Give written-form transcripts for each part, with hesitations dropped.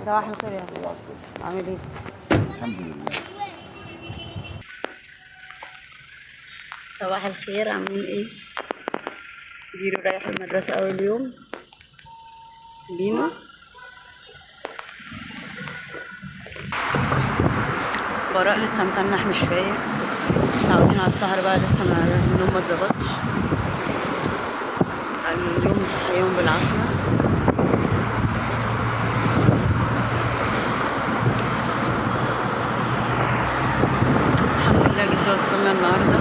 صباح الخير يا بابا، عامل ايه؟ الحمد لله. صباح الخير، عاملين ايه؟ بيرو رايح المدرسة أول يوم. بينو براء لسه متنح مش فايق، متعودين على السهر بقى، لسه ما النوم ما اتظبطش. اليوم صحيهم بالعافية. الحمد لله جدا وصلنا النهارده،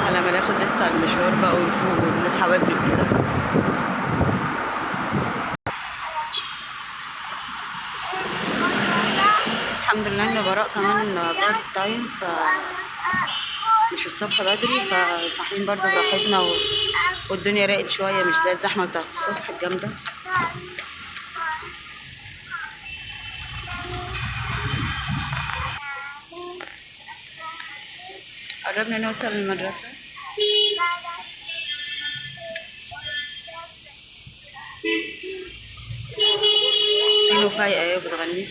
على ما ناخد لسه المشوار بقى ونفوق ونصحى بدري كده. الحمد لله ان براء كمان part time، ف مش الصبح بدري، فصاحيين برضو براحتنا والدنيا راقت شوية، مش زي الزحمة بتاعت الصبح الجامدة. قربنا نوصل للمدرسة. بينو فايقه ايه بتغني.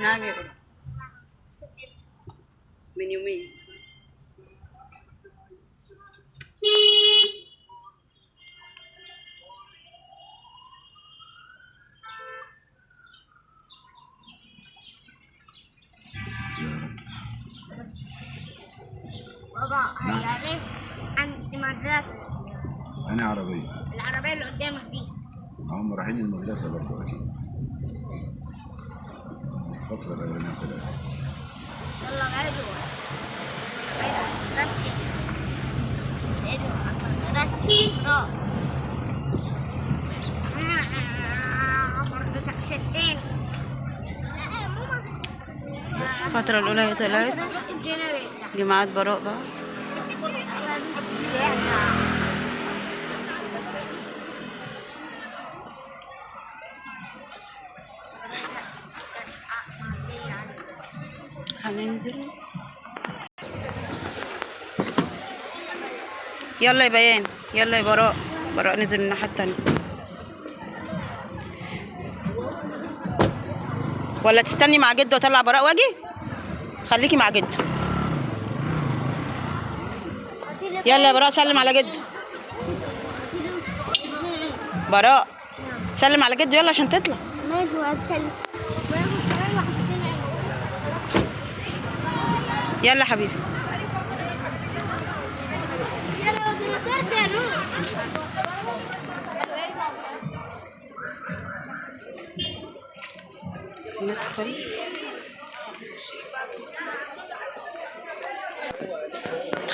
نعم يا بابا، من يومين. بابا هيا عند مدرسة. أنا عربية. العربية اللي قدامك دي. هم رايحين المدرسة برضه أكيد. الفترة الأولانية طلعت. يلا غيروا. غيروا مدرستي. غيروا مدرستي. برضه ستين. الفترة الأولى هي طلعت جماعة براء بقى. هننزل. يلا يا بيان، يلا يا براء. براء نزل من الناحية التانية. ولا تستني مع جده واطلع براء واجي؟ خليكي مع جده. يلا يا براء سلم على جده. براء سلم على جده يلا عشان تطلع. ماشي وهسلم. يلا حبيبي. ندخل.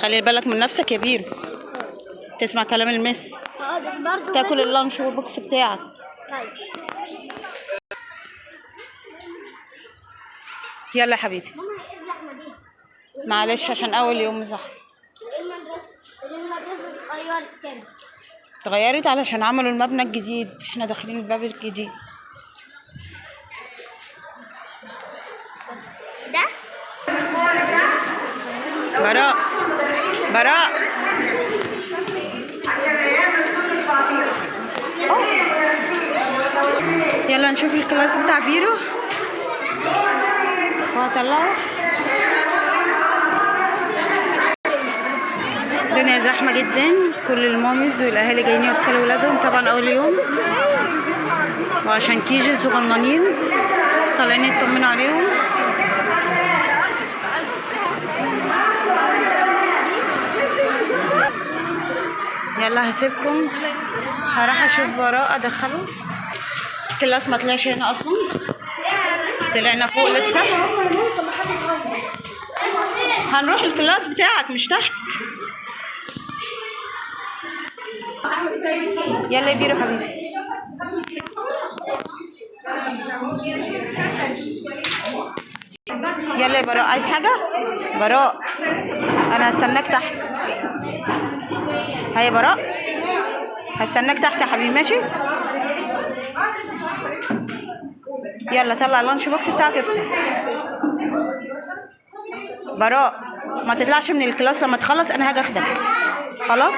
خلي بالك من نفسك يا بيرو، تسمع كلام ال miss، تاكل ال lunch box بتاعك. طيب يلا يا حبيبي. معلش عشان اول يوم زحمة. اتغيرت علشان عملوا المبنى الجديد، احنا داخلين الباب الجديد ده. براء براء يلا نشوف ال class بتاع بيرو وهطلعه. الدنيا زحمة جدا، كل ال mommies والاهالي جايين يوصلوا ولادهم طبعا اول يوم، وعشان KG صغننين طالعين يطمنوا عليهم. يلا هسيبكم، هروح اشوف براء ادخله. ال class ما طلعش هنا اصلا، طلعنا فوق لسه. هنروح ال class بتاعك مش تحت. يلا يا بيرو حبيبي. يلا يا براء، عايز حاجة؟ براء أنا هستناك تحت. هيا براء، هستناك تحت يا حبيبي، ماشي؟ يلا طلع ال lunch box بتاعك، افتح. براء ما تطلعش من ال class، لما تخلص انا هاجي اخدك. خلاص؟